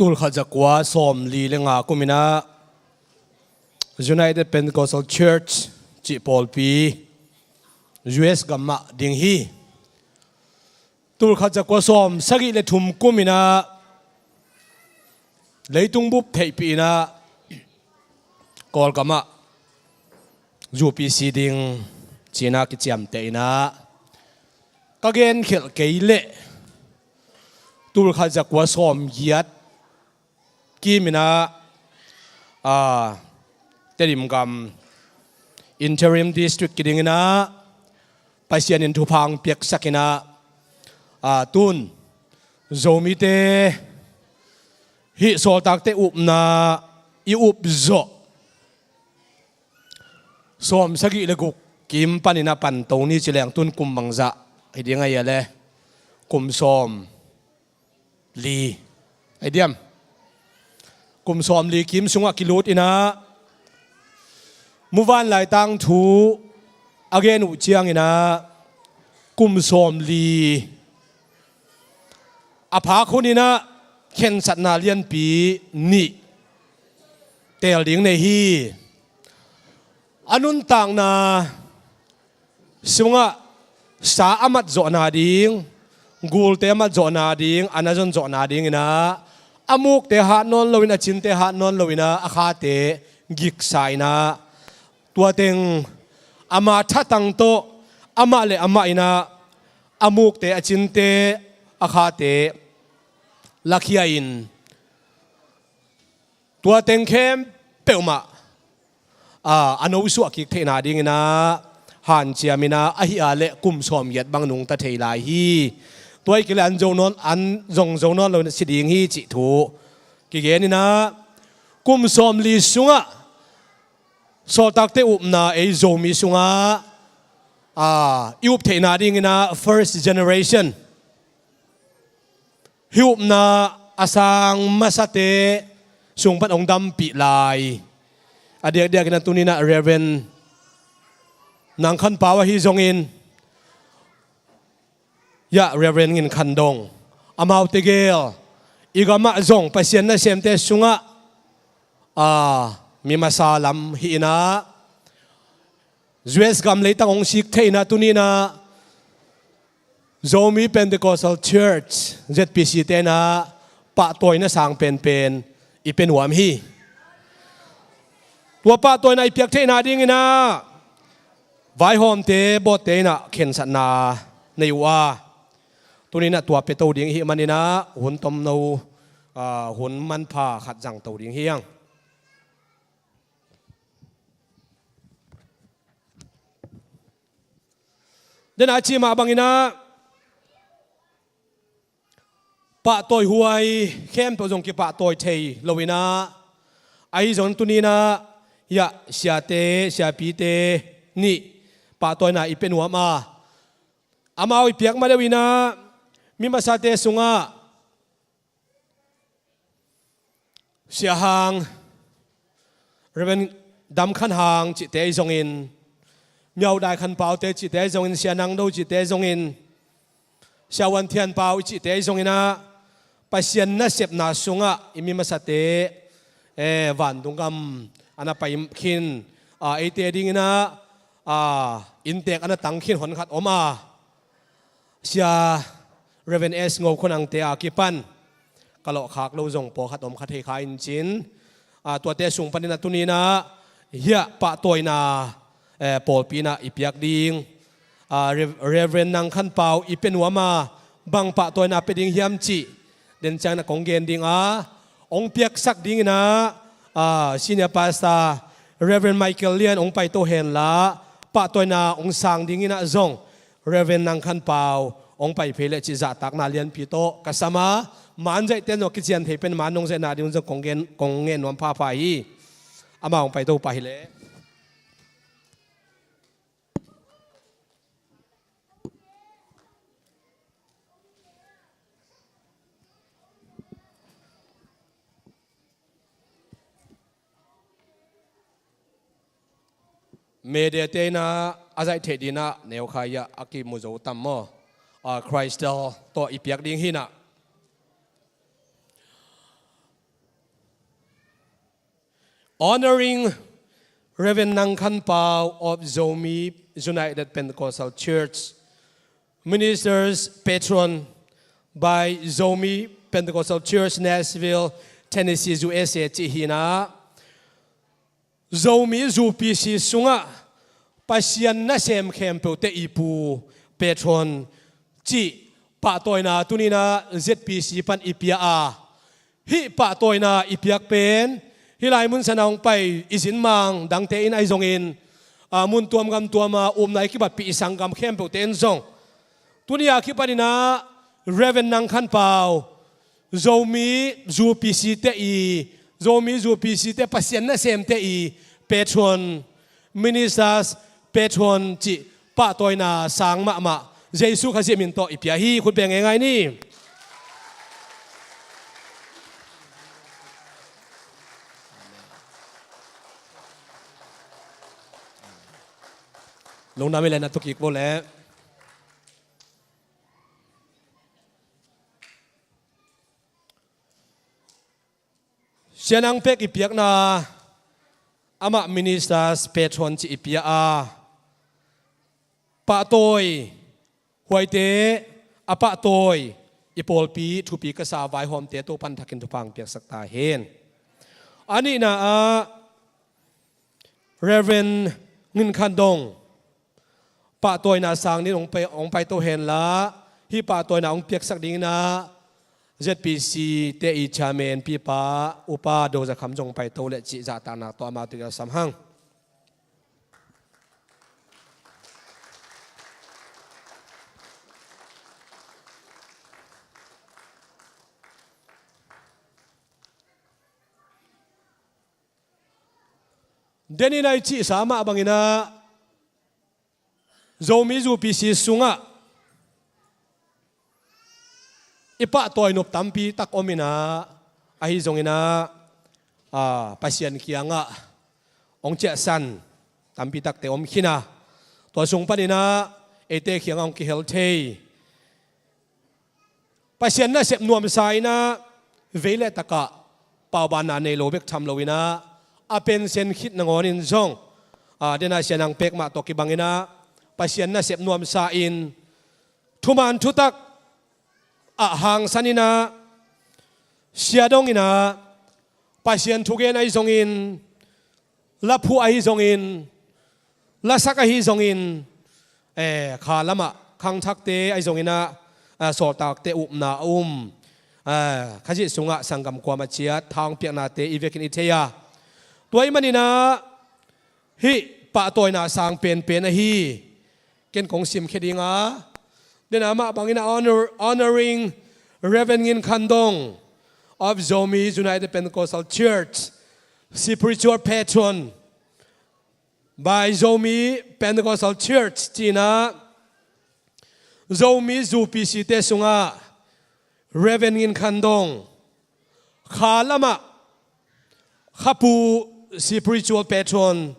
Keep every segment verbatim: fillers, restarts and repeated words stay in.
Tulkhat zakua sawmli le nga kuminah United Pentecostal Church cih pawlpi U S gamah ding hi. Tulkhat zakua sawmsagih le thum kuminah leitung bup theihpih inah Kawlgamah U P C ding cinah kiciamteh inah ka genkhelh kei leh tulkhat zakua sawmgiat kiminah, a, Tedim gam interim district kidinginah Pasian in thupha hong piaksak inah, a, tun Zomite hih sawltakte upna i up zawh sawmsagih le guk kim paninah panto ni ci leng tun kum bangzah hi ding a hia le? Kum sawm li. Ai diam? Kum sawmli kim sungah kilut inah muvanlai tangthu a gen uh cianginah kum sawmli a phak huninah khensatna lianpi nih teel ding nei hi. A nuntakna sungah sa a mat zawhna ding, gulte a mat zawhna ding, a na zon zawhna dinginah a mukte hat nawn loin, a cinte hat nawn loinah a khate giksa inah tua teng ama thatang tawh amah le amah inah a mukte, a cinte, a khate lakhia in tua teng khempeuh mah, a, a nosuah kik theihna dinginah hanciam inah ahi a leh kum sawmgiat bang nungta thei lai hi. Tua hi kei leh an zo nawn, an zong zo nawn lo si ding hi cih thu kigen inah kum sawmli sungah sawltakte upna ei Zomi sungah, a, i up theihna dinginah first generation hih upna a sang masate sung pan hong dampih lai. A diakdiakinah tuninah Reverend Nang Khan Pau ahi zongin, ya, Reverend Ngin Khan Dong, amaute gel i gamah zong Pasian nasemte sungah, a, mi masa lam hi inah U S gam leitang hong sik thei inah tuninah Zomi Pentecostal Church, Z P C tenah pahtawina sang penpen i pia nuam hi. Tua pahtawina i piak theihna dinginah vaihawmte, bawtte inah khensatna nei uh a, tuninah tua pia to ding i hih maninah hun tomno, a, hun manpha khat zang to ding hi hang. Dena ci mah banginah pahtawi huai khempeuh zong kipahtawi thei loinah, ahi zong tuninah, ya, siate, siapite nih pahtawina i pia nuam a, amau i piak ma deuh inah mi masate sungah Sia Hang, Reverend Dam Khan Hang cihte ahi zongin, Miau Dai Khan Paute cihte ahi zongin, Sia Nang Do cihte ahi zongin, Sia Wan Thian Pau i cihte ahi zonginah, Pasian nasepna sungah i mi masate, eh, vantung gam a na pai khin, ah, eite dinginah, ah, inntek a na tang khin honkhat om a, Sia Reverend S Ngo Khua Nangte a kipan ka lawhkhak lo zong pawlkhat om kha thei kha in cin, ah, tuate sung paninah tuninah hiah pahtawina, eh, pawlpi inah i piak ding, ah, Rev-, Reverend Nang Khan Pau i pia nuam a, bang pahtawina pia ding hiam cih den cianginah kong gen ding a, hong piaksak dinginah, ah, Senior Pastor Reverend Michael Lian hong paito henla, pahtawina hong sang dinginah zong Reverend Nang Khan Pau hong pai phei leh cih zahtakna lianpi tawh ka sam a, man zaihte zong a kician thei pen man nong zaihna ding zong kong gen, kong ngen nuam phapha hi. Amah hong paito pah hi leh. Mediate inah a zaih theih dinah neukha iah a kimu zo tam maw? Ah, Christel tawh i piak ding hinah. Honoring Reverend Nang Khan Pau of Zomi United Pentecostal Church, Ministers Patron by Zomi Pentecostal Church, Nashville, Tennessee, U S A cih hi-in ah, Zomi U P C sungah Pasian nasem khempeuhte i pu, patron cih pahtawina tuni-in ah Z P C pan i pia a, hih pahtawina i piak pen hih lai mun san a hong pai i zinmang dangte in ahi zongin, a, mun tuam gam tuam a upna i kibatpih i sanggam khempeuhte in zong, tuni a kipanin ah Reverend Nang Khan Pau, Zomi U P C te i, Zomi U P C te Pasian nasemte i patron, ministers patron cih pahtawina sang mahmah Jesu Khazih min tawh i pia hi. Khut beng ngeingai ni. Lungdam hi le, na tu kik vo le. Sianang pek i piakna, amah ministers patron cih i pia a, pahtawi, huaite a pahtawi i pawlpi thupi ka sa vaihawmte Topan thakin thupha hong piaksak ta hen. A nihna ah Reverend Ngin Khan Dong, pahtawina sang dingin hong pai, hong paito hen la, hih pahtawina hong piaksak dingin ah Z P C te i chairman pipa Upa Do Za Kham zong hong paito leh cih zahtakna tawh amah tu i sam hang. Denin ah i cihsa mah bangin ah Zomi U P C sungah i pahtawi nop tampi tak om in ah, ahi zongin ah, a, Pasian kiangah hong ciahsan tampi takte om khin a, tua sung panin ah eite kiangah hong kihel thei Pasian nasep nuamsa in ah, vei le tak ah paubanna nei lo bek tham lo in ah, a pension khit nangawnin zong, a, den a sianang pek mah tawh kibangin ah, Pasian nasep nuamsa in, thuman thutak ah hangsan in ah, sia dong in ah, Pasian thugen ahi zongin, laphuh ahi zongin, lasak ahi zongin, eh, kha lamah khangthakte ahi zongin ah, ah, sawltakte upna a um, ah, Khazih sungah sanggam kuamah ciat tha hong piaknate i vekin i thei a, tua ahih manin ah hih pahtawina sang penpen ahi, ken kong simkhia ding a, den a mah bangin ah honor, honoring Reverend Ngin Khan Dong of Zomi United Pentecostal Church, spiritual patron by Zomi Pentecostal Church ci-in ah, Zomi U P C te sungah Reverend Ngin Khan Dong, kha lamah khapu, spiritual patron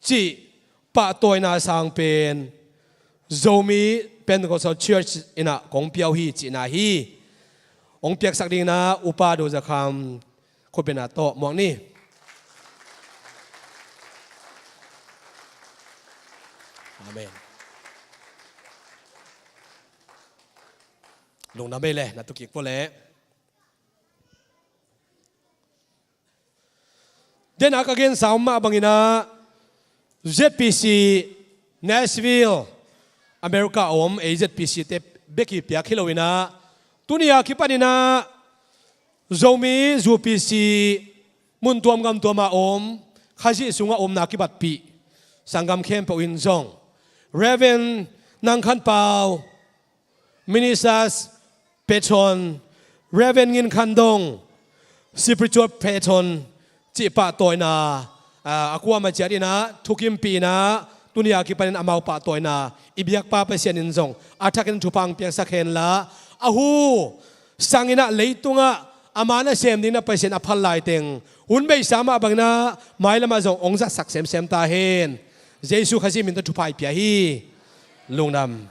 cih pahtawina sang pen Zomi Pentecostal Church in ah kong pia uh hi cihna hi. Hong piaksak dingin ah Upa Do Za Kham, khutbetna tawh muak ni. Amen. Lungdam hi le, na tu kik vo le. Den a ka gensa om mah bangin ah, Z P C Nashville, America a om ei Z P C te bek i piak hi lo in ah, tuni a kipanin ah Zomi U P C mun tuam gam tuam a om, Khazih sungah omna kibatpih sanggam khempeuh in zong, Reverend Nang Khan Pau, Ministers Patron, Reverend Ngin Khan Dong, Spiritual Patron cih pahtawina, ah, a kuamah ciat in ah thukimpih in ah, tuni a kipanin amau pahtawina i biakpa Pasian in zong a thakin thupha hong piaksak hen la, a hu sang in ah leitungah ama nasem dingin ah Pasian a phal laiteng hun beisa mah bangin ah mailamah zong hong zatsak semsem ta hen. Jesu Khazih min tawh thupha i pia hi. Lungdam.